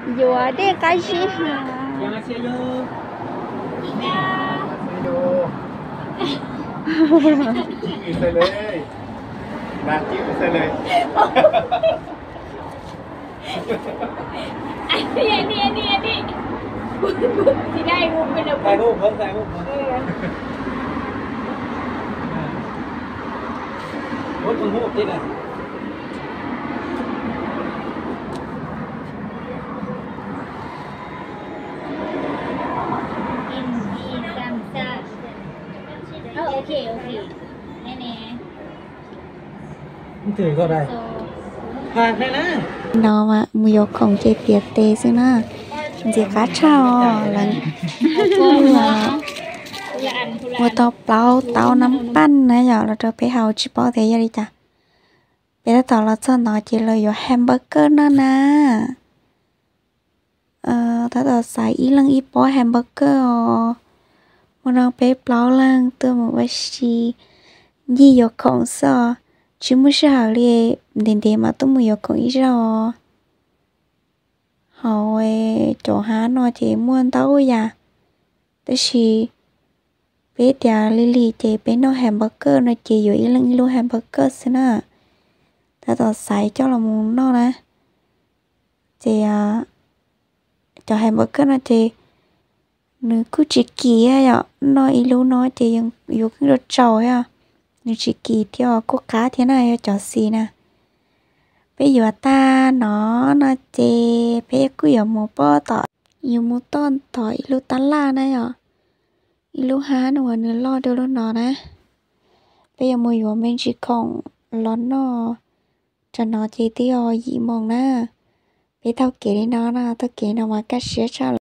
Yuav dej qab zib heev. No mas mus yuav khoom ces tiav tes xwb na. Ntxim qab tshaj os. Lawv ua tau plaub tauv nab paj na yom, los rau peb haus tsis paub tias yog li cas. Peb tab tom los txog no ces lawv yuav hamburger noj na. Tab tom xaiv ib leeg ib pob hamburger os. Hmo no peb plaub leeg tuaj mus ua si ncig yuav khoom xwb os. Tsis muaj sij hawm li, ntev ntev mas tuaj mus yuav khoom ib zaug os. Hauv cov hab no ces muaj ntau yam, tab sis peb tias lig lig ces peb noj hamburger no ces yuav ib leeg ib lub hamburger xwb na. Tab tom xaiv coj los mus noj na. Ces cov hamburger no ces nws kuj tsis kim yom, noj ib lub no ces yuav keej rau tsaus thiab. Nws tsis kim thiab kuj qab thiab na, yog cov xis na. Peb yuav tag no no ces peb kuj yuav mus pab tom, yuav mus tom ib lub tab laj na yom. Ib lub hab no uas nws loj dua lub no na. Peb yuav mus yuav me ntsis khoom los noj. Tam no ces twb yog yim moos na. Peb taug kev li no na, taug kev no mas kaj siab tshaj.